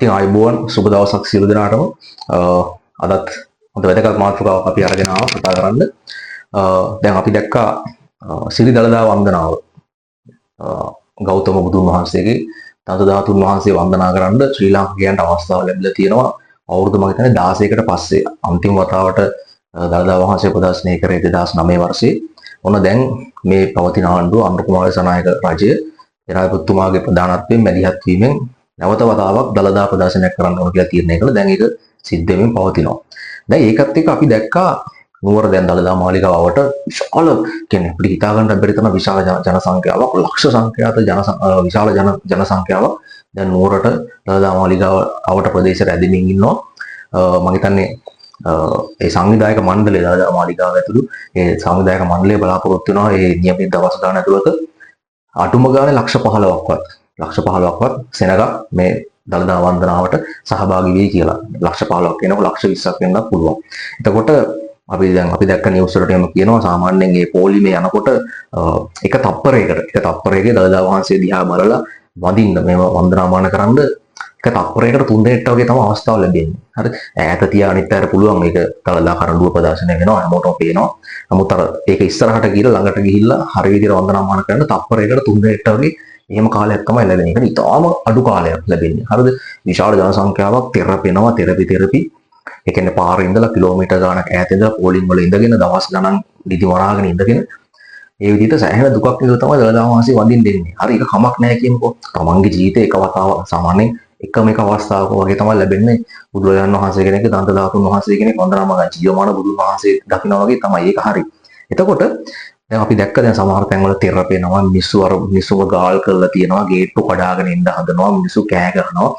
ඉතින් ආයුබෝවන්, සුබ දවසක් සියලු දෙනාටම. අදත් හොඳ වැදගත් මාතෘකාවක් අපි අරගෙන ආවා කතා කරන්න. දැන් අපි දැක්කා සිරි දළදා වන්දනාව. ගෞතම බුදුන් වහන්සේගේ දන්ත ධාතුන් වහන්සේ වන්දනා කරන්න ශ්‍රී ලාංකිකයන්ට අවස්ථාව ලැබිලා තියෙනවා. අවුරුදු මම හිතන්නේ 16කට පස්සේ අන්තිම වතාවට දළදා වහන්සේ ප්‍රදර්ශනය කරේ 2009 වර්ෂයේ. ඔන්න දැන් මේ පවතින ආණ්ඩුව, අනුර කුමාර දිසානායක රජය, ජනාධිපතිතුමාගේ ප්‍රධානත්වයෙන්, මැදිහත් වීමෙන් නැවත වතාවක් දළදා ප්‍රදර්ශනයක් කරන්න ඕන කියලා තීරණය කළා. දැන් ඒක සිද්ධ වෙමින් පවතිනවා. දැන් ඒකත් එක්ක අපි දැක්කා නුවර දැන් දළදා මාලිගාවට විශාල, කියන්නේ අපිට හිතා ගන්න බැරි තරම් විශාල ජන සංඛ්‍යාවක්, ලක්ෂ සංඛ්‍යාත ජන විශාල ජන ජන සංඛ්‍යාවක් දැන් නුවරට දළදා මාලිගාව අවට ප්‍රදේශයට ඇදෙමින් ඉන්නවා. මම හිතන්නේ ඒ සංවිධායක මණ්ඩලය, දළදා මාලිගාව ඇතුළු ඒ සංවිධායක මණ්ඩලය බලාපොරොත්තු වෙනවා ඒ නියමිත දවස් ගාන ඇතුළත අඩුම ගානේ ලක්ෂ 15ක්වත්, ලක්ෂ 15ක්වත් සෙනගක් මේ දළදා වන්දනාවට සහභාගී වෙයි කියලා. ලක්ෂ 15ක් වෙනකොට ලක්ෂ 20ක් වෙන්නත් පුළුවන්. එතකොට අපි දැන් අපි දැක්ක නිවුස් වලට එහෙම කියනවා, සාමාන්‍යයෙන් මේ පොලිමේ යනකොට එක තප්පරයකට, එක තප්පරයක දළදා වහන්සේ දිහා බලලා වඳින්න, මේව වන්දනාමාන කරන්න එක තප්පරයකට තුන් දෙනෙක්ට වගේ තමයි අවස්ථාව ලැබෙන්නේ. හරි. ඈත තියා අනිත් අයට පුළුවන්, මේක දළදා කරඬුව ප්‍රදර්ශනය වෙනවා, හැමෝටම පේනවා. නමුත් අර ඒක ඉස්සරහට ගිහලා, ළඟට ගිහිල්ලා හරි විදිහට වන්දනාමාන කරන්න තප්පරයකට තුන් දෙනෙක්ට වගේ එහෙම කාලයක් තමයි ලැබෙන්නේ. ඒක ඉතාම අඩු කාලයක් ලැබෙන්නේ. හරිද? විශාල ජන සංඛ්‍යාවක් තෙරපෙනවා, තෙරපි තෙරපි. ඒ කියන්නේ පාරේ ඉඳලා කිලෝමීටර් ගාණක් ඈත ඉඳලා, පෝලිං වල ඉඳගෙන, දවස් ගණන් නිදි මරාගෙන ඉඳගෙන, ඒ විදිහට සෑහෙන දුකක් විඳලා තමයි දළදා වහන්සේ වඳින්න දෙන්නේ. හරි, ඒක කමක් නෑ කියමුකෝ. තමන්ගේ ජීවිතේ එක වතාවක්, සාමාන්‍යයෙන් එකම එක අවස්ථාවක වගේ තමයි ලැබෙන්නේ බුදුරජාණන් වහන්සේ කෙනෙක්ගේ දන්ත ධාතුන් වහන්සේ කෙනෙක් වන්දනාමාන, ජීවමාන බුදුන් වහන්සේ දකිනා වගේ තමයි. ඒක හරි. එතකොට දැන් අපි දැක්ක, දැන් සමහර තැන්වල තෙරපෙනවා මිනිස්සු, අර මිනිස්සුව ගාල් කරලා තියෙනවා, ගේට්ටු කඩාගෙන එන්න හදනවා, මිනිස්සු කෑ ගහනවා.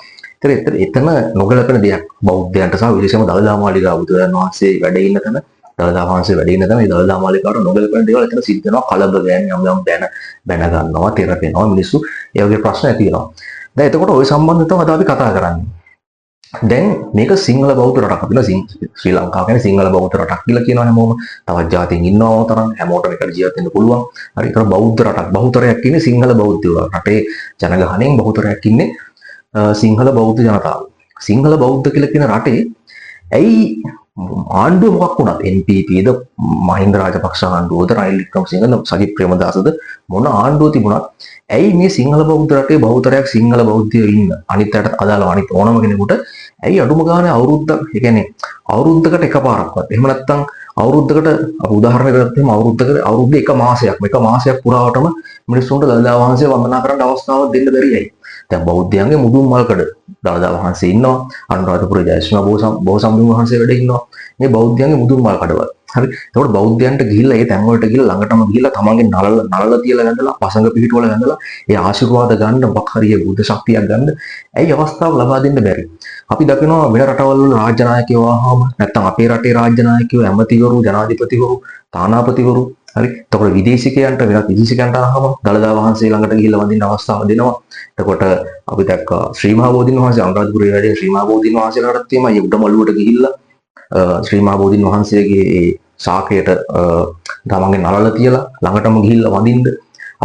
ඒතර එතන එතන නොගැලපෙන දෙයක් බෞද්ධයන්ට සහ විශේෂයෙන්ම දළදා මාලිගාව, බුදුරජාණන් වහන්සේ වැඩ ඉන්න තැන, දළදා වහන්සේ වැඩ ඉන්න තැන, මේ දළදා මාලිගාවට නොගැලපෙන දේවල් එතන සිද්ධ වෙනවා. කලබගෑනි යම් යම් බැන බැන ගන්නවා, තෙරපෙනවා මිනිස්සු, ඒ වගේ ප්‍රශ්න ඇති වෙනවා. දැන් එතකොට ඔය සම්බන්ධව තමයි අද අපි කතා කරන්නේ. දැන් මේක සිංහල බෞද්ධ රටක්. අපි ශ්‍රී ලංකාව කියන්නේ සිංහල බෞද්ධ රටක් කියලා කියනවා හැමෝම. තවත් ජාතීන් ඉන්නවා තරම්, හැමෝටම එකට ජීවත් වෙන්න පුළුවන්. හරි, ඒතර බෞද්ධ රටක්. බහුතරයක් ඉන්නේ සිංහල බෞද්ධයෝ. රටේ ජනගහනයෙන් බහුතරයක් ඉන්නේ සිංහල බෞද්ධ ජනතාව. සිංහල බෞද්ධ කියලා කියන රටේ ඇයි ආණ්ඩුව මොකක් වුණත්, NPP ද, මහින්ද රාජපක්ෂ ආණ්ඩුවද, රනිල් වික්‍රමසිංහද, සජිත් ප්‍රේමදාසද, මොන ආණ්ඩුව තිබුණත් ඇයි මේ සිංහල බෞද්ධ රටේ බහුතරයක් සිංහල බෞද්ධයෝ ඉන්න අනිත් අයට අදාළව අනිත් ඕනම කෙනෙකුට ඇයි අඩුම ගානේ අවුරුද්දක්, ඒ කියන්නේ අවුරුද්දකට එකපාරක්වත්, එහෙම නැත්නම් අවුරුද්දකට අපි උදාහරණයක් ගත්තොත් එහෙම, අවුරුද්දකට අවුරුද්ද එක මාසයක්, එක මාසයක් පුරාවටම මිනිස්සුන්ට දළදා වහන්සේ වන්දනා කරන්න අවස්ථාවක් දෙන්න බැරි ඇයි? දැන් බෞද්ධයන්ගේ මුදුන් මල්කඩ දළදා වහන්සේ ඉන්නවා, අනුරාධපුර ජයශ්‍රී බෝසම්බුන් වහන්සේ වැඩ ඉන්නවා. මේ බෞද්ධයන්ගේ මුදුන් මල් කඩවල්. හරි. එතකොට බෞද්ධයන්ට ගිහිල්ලා ඒ තැන් වලට ගිහිල්ලා, ළඟටම ගිහිල්ලා, තමන්ගේ නලල නලල තියලා වැඳලා, පසඟ පිහිටුවලා වැඳලා, ඒ ආශිර්වාද ගන්න, මොකක් හරි ඒ බුද්ධ ශක්තියක් ගන්න ඇයි අවස්ථාව ලබා දෙන්න බැරි? අපි දකිනවා වෙන රටවල් වල රාජ්‍ය නායකයෝ ආවම, නැත්නම් අපේ රටේ රාජ්‍ය නායකයෝ, ඇමතිවරු, ජනාධිපතිවරු, තානාපතිවරු, හරි. එතකොට විදේශිකයන්ට, වෙනත් විදේශිකයන්ට ආවම දළදා වහන්සේ ළඟට ගිහිල්ලා වඳින්න අවස්ථාව දෙනවා. එතකොට අපි දැක්කා ශ්‍රී මහා බෝධීන් වහන්සේ, අනුරාධපුරයේ වැඩ ශ්‍රී මහා බෝධීන් වහන්සේ ළඟටත් එහෙමයි උඩ මළුවට ගිහිල්ලා ශ්‍රී මහා බෝධීන් වහන්සේගේ ඒ ශාකයට තමන්ගේ නලල තියලා ළඟටම ගිහිල්ලා වඳින්න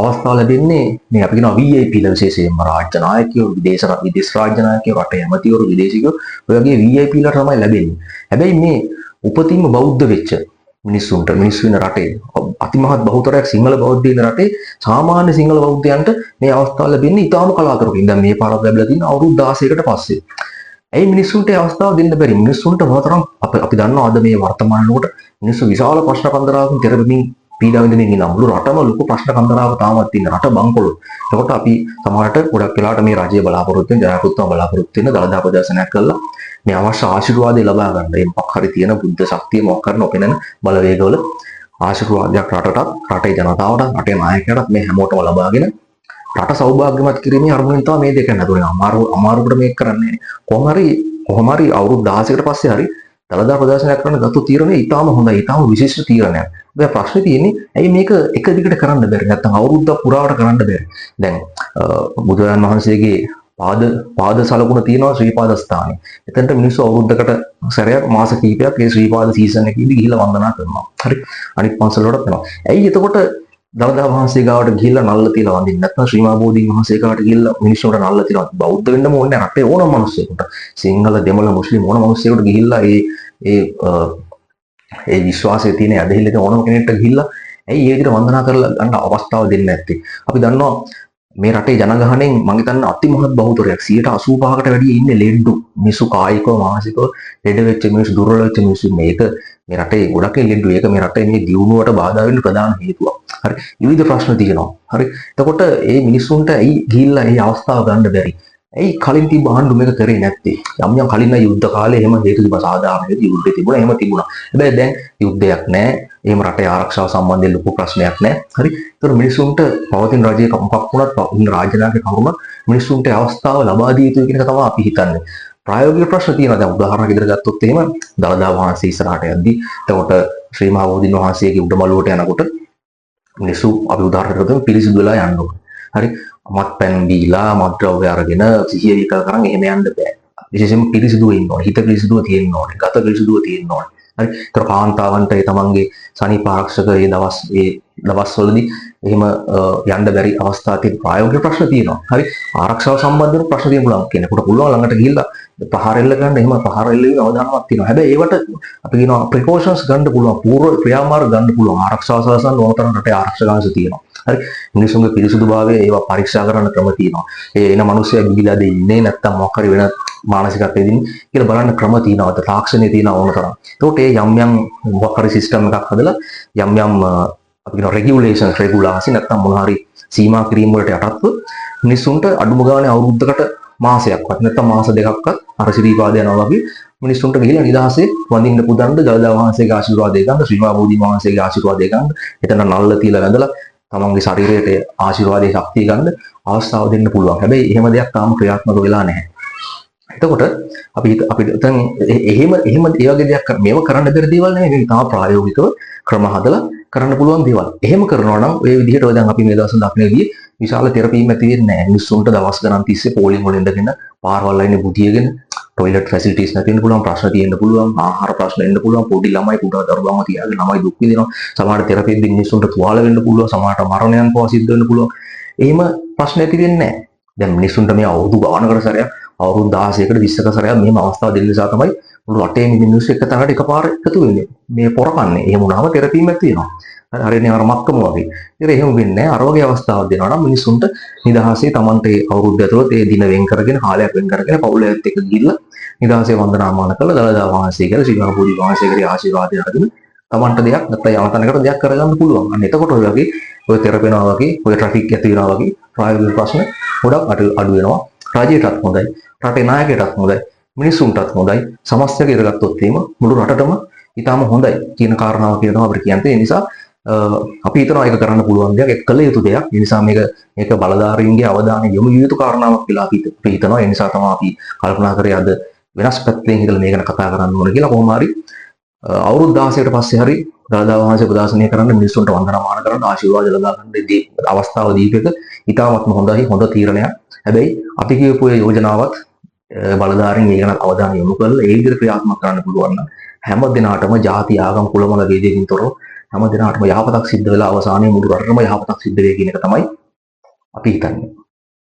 අවස්ථාව ලැබෙන්නේ. මේ අපි කියනවා VIP ලා, විශේෂයෙන්ම රාජ්‍ය නායකයෝ, විදේශ විදේශ රාජ්‍ය නායකයෝ, රටේ ඇමතිවරු, විදේශිකයෝ, ඔය වගේ VIP ලාට තමයි ලැබෙන්නේ. හැබැයි මේ උපතින්ම බෞද්ධ වෙච්ච මිනිස්සුන්ට, මිනිස්සු ඉන්න රටේ, අතිමහත් බහුතරයක් සිංහල බෞද්ධ ඉන්න රටේ සාමාන්‍ය සිංහල බෞද්ධයන්ට මේ අවස්ථාව ලැබෙන්නේ ඉතාම කලාතුරකින්. දැන් මේ පාරක් ලැබිලා තියෙන අවුරුදු 16කට පස්සේ. ඇයි මිනිස්සුන්ට ඒ අවස්ථාව දෙන්න බැරි? මිනිස්සුන්ට මොනතරම් අපි දන්නවා අද මේ වර්තමාන වෙනකොට මිනිස්සු විශාල ප්‍රශ්න කන්දරාවකින් තෙරපමින් පීඩා විඳින්න ඉන්නවා. මුළු රටම ලොකු ප්‍රශ්න කන්දරාවක තාමත් ඉන්න. රට බංකොලොත්. එතකොට අපි සමහරට ගොඩක් වෙලාවට මේ රජය බලාපොරොත්තු වෙන, ජනාධිපතිතුමා බලාපොරොත්තු වෙන දළදා ප්‍රදර්ශනයක් කළා මේ අවශ්‍ය ආශිර්වාදය ලබා ගන්න. මේ මොකක් හරි තියෙන බුද්ධ ශක්තිය, මොකක් හරි නොපෙනෙන බලවේගවල ආශිර්වාදයක් රටටත්, රටේ ජනතාවටත්, රටේ නායකයාටත්, මේ හැමෝටම ලබාගෙන රට සෞභාග්‍යමත් කිරීමේ අරමුණෙන් තමයි මේ දෙක නදුනේ. අමාරු අමාරුකට මේක කරන්නේ. කොහොම හරි කොහොම හරි අවුරුදු 16කට පස්සේ හරි දළදා ප්‍රදර්ශනයක් කරන්න ගත්ත තීරණය ඉතාම හොඳයි. ඉතාම විශේෂ තීරණයක්. හැබැයි ප්‍රශ්නේ තියෙන්නේ ඇයි මේක එක දිගට කරන්න බැරි? නැත්නම් අවුරුද්දක් පුරාවට කරන්න බැරි? දැන් බුදුරජාණන් වහන්සේගේ පාද පාද සලකුණ තියෙනවා ශ්‍රී පාද ස්ථානේ. එතනට මිනිස්සු අවුරුද්දකට සැරයක් මාස කිහිපයක් ඒ ශ්‍රී පාද සීසන් එකේදී ගිහිල්ලා වන්දනා කරනවා. හරි. අනිත් පන්සල් වලටත් යනවා. ඇයි එතකොට දළදා වහන්සේ ගාවට ගිහිල්ලා නල්ල තියලා වඳින්න, නැත්නම් ශ්‍රී මහා බෝධීන් වහන්සේ ගාවට ගිහිල්ලා මිනිස්සුන්ට නල්ල තියලා, බෞද්ධ වෙන්නම ඕනේ නැහැ, රටේ ඕනම මිනිස්සෙකුට, සිංහල, දෙමළ, මුස්ලිම් ඕන මිනිස්සෙකුට ගිහිල්ලා ඒ ඒ ඒ විශ්වාසයේ තියෙන ඇදහිල්ල තියෙන ඕනම කෙනෙක්ට ගිහිල්ලා ඇයි ඒ විදිහට වන්දනා කරලා ගන්න අවස්ථාව දෙන්නේ නැත්තේ? අපි දන්නවා මේ රටේ ජනගහනයෙන් මං හිතන්නේ අතිමහත් බහුතරයක්, 85%කට වැඩිය ඉන්නේ ලෙඩ්ඩු මිනිස්සු, කායිකව මානසිකව ලෙඩ වෙච්ච මිනිස්සු, දුර්වල වෙච්ච මිනිස්සු. මේක මේ රටේ ගොඩක් ලෙඩ්ඩු. ඒක මේ රටේ මේ දියුණුවට බාධා වෙන්න ප්‍රධාන හේතුවක්. හරි, විවිධ ප්‍රශ්න තියෙනවා. හරි, එතකොට මේ මිනිස්සුන්ට ඇයි ගිහිල්ලා මේ අවස්ථාව ගන්න බැරි? ඇයි කලින් තිබ්බ ආණ්ඩු මේක කරේ නැත්තේ? යම් යම් කලින් නම් යුද්ධ කාලේ එහෙම හේතු තිබ්බා, සාධාරණ හේතු, යුද්ධ තිබුණා, එහෙම තිබුණා. හැබැයි දැන් යුද්ධයක් නැහැ. එහෙම රටේ ආරක්ෂාව සම්බන්ධයෙන් ලොකු ප්‍රශ්නයක් නැහැ. හරි. ඒතර මිනිස්සුන්ට පවතින රජයේ මොකක් වුණත්, ඉන්න රාජ්‍ය නායක කවුරුණත් මිනිස්සුන්ට අවස්ථාව ලබා දිය යුතුයි කියන එක තමයි අපි හිතන්නේ. ප්‍රායෝගික ප්‍රශ්න තියෙනවා. දැන් උදාහරණයක් විදිහට ගත්තොත් එහෙම දළදා වහන්සේ ඉස්සරහට යද්දි, එතකොට ශ්‍රී මහා බෝධීන් වහන්සේගේ උඩමළුවට යනකොට මිනිස්සු, අපි උදාහරණයක් ගත්තොත්, පිරිසිදු වෙලා යන්න ඕනේ. හරි. මත්පැන් බීලා, මත්ද්‍රව්‍ය අරගෙන සිහිය විකල් කරන් එහෙම යන්න බෑ. විශේෂයෙන්ම පිරිසිදුව ඉන්න ඕනේ. හිත පිරිසිදුව තියෙන්න ඕනේ. ගත පිරිසිදුව තියෙන්න ඕනේ. හරි. ඒතර කාන්තාවන්ට ඒ තමන්ගේ සනීප ආරක්ෂක ඒ දවස්වලදී එහෙම යන්න බැරි අවස්ථා තියෙන ප්‍රායෝගික ප්‍රශ්න තියෙනවා. හරි. ආරක්ෂාව සම්බන්ධව ප්‍රශ්න තියෙන පුළුවන්. කෙනෙකුට පුළුවන් ළඟට ගිහිල්ලා ප්‍රහාර එල්ල ගන්න, එහෙම ප්‍රහාර එල්ල වීම අවදානමක් තියෙනවා. හැබැයි ඒවට අපි කියනවා ප්‍රිකෝෂන්ස් ගන්න පුළුවන්. පූර්ව ක්‍රියාමාර්ග ගන්න පුළුවන්. ආරක්ෂාව සලසන්න ඕන තරම් රටේ ආරක්ෂක අංශ තියෙනවා. හරි. මිනිසුන්ගේ පිරිසුදුභාවය ඒවා පරීක්ෂා කරන්න ක්‍රම තියෙනවා. ඒ එන මිනිස්සයා ගිහිලාද ඉන්නේ, නැත්තම් මොකක් හරි වෙන මානසිකත්වයකින් ඉන්නේ කියලා බලන්න ක්‍රම තියෙනවා. අද තාක්ෂණය තියෙනවා ඕන තරම්. එතකොට ඒ යම් යම් මොකක් හරි සිස්ටම් එකක් හදලා යම් යම් අපි කියනවා රෙගියුලේෂන්ස්, රෙගුලාසි, නැත්තම් මොන හරි සීමා කිරීම වලට යටත්ව මිනිස්සුන්ට අඩුම ගානේ අවුරුද්දකට මාසයක්වත් නැත්තම් මාස දෙකක්වත් අර සිරිපාද යනවා වගේ මිනිස්සුන්ට ගිහිල්ලා නිදහසේ වඳින්න පුදන්න, දළදා වහන්සේගේ ආශිර්වාදය ගන්න, ශ්‍රී මහා බෝධි වහන්සේගේ ආශිර්වාදය ගන්න, එතන නල්ල තියලා වැඳලා තමන්ගේ ශරීරයට ආශිර්වාදයේ ශක්තිය ගන්න අවස්ථාව දෙන්න පුළුවන්. හැබැයි එහෙම දෙයක් තාම ක්‍රියාත්මක වෙලා නැහැ. එතකොට අපි අපිට දැන් එහෙම එහෙම ඒ වගේ දෙයක් මේව කරන්න බැරි දේවල් නෙමෙයි. මේක තාම ප්‍රායෝගිකව ක්‍රම හදලා කරන්න පුළුවන් දේවල්. එහෙම කරනවා නම් ඔය විදිහට ඔය දැන් අපි මේ දවස්වල දකින විදිහේ විශාල තෙරපීම් ඇති වෙන්නේ නැහැ. මිනිස්සුන්ට දවස් ගණන් තිස්සේ පෝලිං වල ඉඳගෙන පාරවල් අයිනේ බුදියගෙන ටොයිලට් ෆැසිලිටිස් නැති වෙන්න පුළුවන්, ප්‍රශ්න තියෙන්න පුළුවන්, ආහාර ප්‍රශ්න එන්න පුළුවන්, පොඩි ළමයි කුඩා දරුවන්ව තියාගෙන ළමයි දුක් විඳිනවා. සමහර තෙරපෙද්දි මිනිස්සුන්ට තුවාල වෙන්න පුළුවන්, සමහරට මරණයන් පවා සිද්ධ වෙන්න පුළුවන්. එහෙම ප්‍රශ්න ඇති වෙන්නේ නැහැ. දැන් මිනිස්සුන්ට මේ අවුරුදු ගානකට සැරයක්, අවුරුදු 16කට 20ක සැරයක් මෙහෙම අවස්ථාව දෙන්න නිසා තමයි මුළු රටේම ඉන්න මිනිස්සු එක තැනකට එකපාර එකතු වෙන්නේ. මේ පොර කන්නේ. එහෙම වුණාම තෙරපීමක් තියෙනවා. හරියනේ අර මක්කම වගේ. ඉතින් එහෙම වෙන්නේ නැහැ. අර වගේ අවස්ථාවක් දෙනවා නම් මිනිස්සුන්ට නිදහසේ තමන්ට ඒ අවුරුද්ද ඇතුළත ඒ දින වෙන් කරගෙන, කාලයක් වෙන් කරගෙන පවුලත් එක්ක ගිහිල්ලා නිදහසේ වන්දනාමාන කරලා දළදා වහන්සේ කියලා, ශ්‍රී මහා බෝධි වහන්සේගේ ආශිර්වාදය අරගෙන තමන්ට දෙයක් නැත්නම් යන තැනකට දෙයක් කරගන්න පුළුවන්. අන්න එතකොට ඔය වගේ ඔය තෙරපෙනවා වගේ, ඔය ට්‍රැෆික් ඇති වෙනවා වගේ ප්‍රායෝගික ප්‍රශ්න ගොඩක් අඩු අඩු වෙනවා. රජයටත් හොඳයි, රටේ නායකයටත් හොඳයි, මිනිස්සුන්ටත් හොඳයි, සමස්තයක් ඉරගත්තොත් එහෙම මුළු රටටම ඉතාම හොඳයි කියන කාරණාව කියලා තමයි අපිට කියන්න. ඒ නිසා අපි හිතනවා ඒක කරන්න පුළුවන් දෙයක්, ඒක කළ යුතු දෙයක්. ඒ නිසා මේක මේක බලධාරීන්ගේ අවධානය යොමු විය යුතු කාරණාවක් කියලා අපි හිතනවා. ඒ නිසා තමයි අපි කල්පනා කරේ අද වෙනස් පැත්තෙන් හිතලා මේ ගැන කතා කරන්න ඕන කියලා. කොහොම හරි අවුරුදු 16කට පස්සේ හරි දළදා වහන්සේ ප්‍රදර්ශනය කරන්න, මිනිස්සුන්ට වන්දනාමාන කරන්න, ආශිර්වාද ලබා ගන්න අවස්ථාව දීප එක ඉතාමත්ම හොඳයි, හොඳ තීරණයක්. හැබැයි අපි කියපු ඒ යෝජනාවත් බලධාරීන් ඒ ගැන අවධානය යොමු කරලා ඒ විදිහට ක්‍රියාත්මක කරන්න පුළුවන් නම් හැම දිනාටම ජාති ආගම් කුලමල භේදයකින් තොරව හැම දිනාටම යහපතක් සිද්ධ වෙලා අවසානයේ මුළු රටටම යහපතක් සිද්ධ වෙයි කියන එක තමයි අපි හිතන්නේ.